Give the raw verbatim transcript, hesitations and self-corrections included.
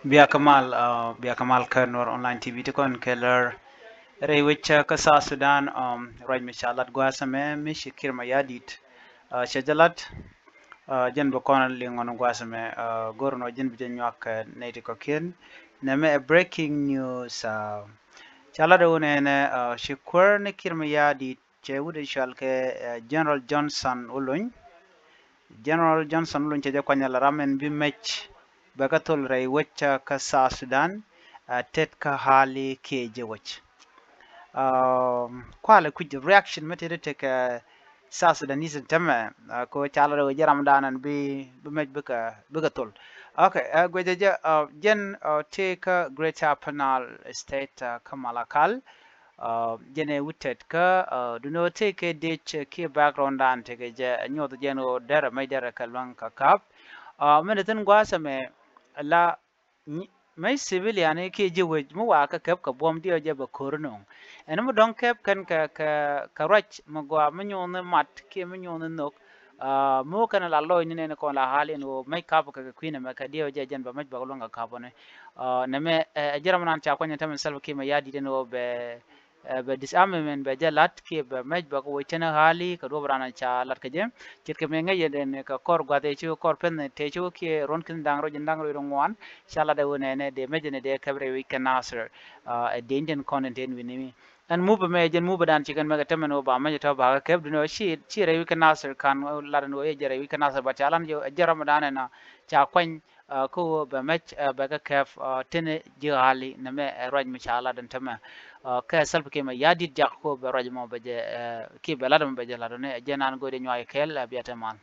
Bia kɛ mal, uh, bia kɛ mal kä Nuer Online T V ti kɔn kɛ lär rɛy wec kä South Sudan, um, ruac mi ca lat gua̱a̱th ɛmɛ mi ci Kiir Mayardit, uh, cɛ jɛ lat, uh, jɛn bi kɔn liŋ ɣɔn gua̱a̱th ɛmɛ, uh, go̱r nɔ jɛn bi jɛ nyuak, uh, nɛy ti kɔ̱kiɛn. Nɛmɛ ɛ breaking news, uh, ca lat ɛ wunɛ nɛ, uh, ci kuäär ni Kiir Mayardit cɛ wut ɛ cual kɛ, uh, General Johnson Olony. General Johnson Olony cɛ jɛ kuany ala ram ɛn bi mec bɛ kä thol rɛy wec kä South Sudan, uh, tet kä hali kiɛ jɛ wec. Um, kualɛ kui̱c reaction mi tëë tekɛ South Sudanese tämɛ, uh, ko ca lat ɛ wee jɛ ram dan ɛn bi, bi mec bikɛ, bikɛ thol. Okay, uh, guecɛ jɛ, uh, jɛn, uh, tëë kä Greater Upper Nile State, uh, kä Malakal. Uh, jɛn ɛ wut tet kä, uh, duundɛ ɣöö tëë kɛ dec, uh, kiɛ background dan tekɛ jɛ, uh, nyuɔth jɛn ɣöö derɛ mec derɛ kɛ luäŋ kɛ kap. Uh, min ɛ thi̱n gua̱a̱th ɛmɛ la mec civilian kiɛ ji̱ wec mi wa kɛ kɛp kɛ buɔ̱m diɛ jɛ bɛ ko̱r nöŋ. Ɛn mi dɔ̱ŋ kɛp kɛn kɛ, kɛ, kɛ ruac mi gɔaa mi nyuɔth ni mat kiɛ mi nyuɔth ni nhök. Uh, mi wä kɛn la lɔc ni nɛn kɔn la hal in ɣöö mec kap kɛ, kɛ kui̱n ɛmɛ kɛ diɛ jɛ jɛn bɛ mec bɛ kɛ luäŋ kɛ kap ɔni. Uh, nɛmɛ, uh, ɛ jɛ ram nan ca kuany ɛn tämɛ Salva Kiir Mayardit in ɣöö bɛ Ɛ, bɛ disarmament bɛ jɛ lat kiɛ bɛ mec bɛ kɛ wec tɛn ɛ hali kɛ duɔp ran ca lat kɛ jɛ. Ce̱tkɛ mëë ŋäc yɛn kɛ kɔr gua̱th ɛ ci kɔr pɛn tëë ci kiɛ ruɔ̱n ki̱n da̱ŋ rɛw jiɛn da̱ŋ rɛw ruɔ̱ŋ ŋuan. Ca lat ɛ wä nɛnɛ dee mec ni dee kɛp rɛy wec kɛ Nasir. Ɛ, dee in jɛn kɔn in tëë in wi̱ni mi ɛn mupɛ mɛ jɛn mupɛ dan ci kɛn mɛ kɛ tämɛn wä ba mec tɔ̱ ba kɛ kɛp duni wä ci, ci rɛy wec kɛ Nasir kan wä lat ɛn wä jɛ rɛy wec kɛ Nasir ba ca lat jɛ ɛ jɛ ram dan ɛn ca kuany. Kä ɣöö bɛ mec, bɛ kɛ kɛp, tënɛ ji̱ ɣa̱li nɛmɛ ɛ ruac mi ca lat ɛn tämɛ. Kɛ Salva Kiir Mayardit jak kä ɣöö bɛ ruac mɔ bɛ jɛ, kiɛ bɛ lat mɔ bɛ jɛ lat ɔni ɛ jɛn an go̱o̱ri nyuak kɛɛl, bia te mal.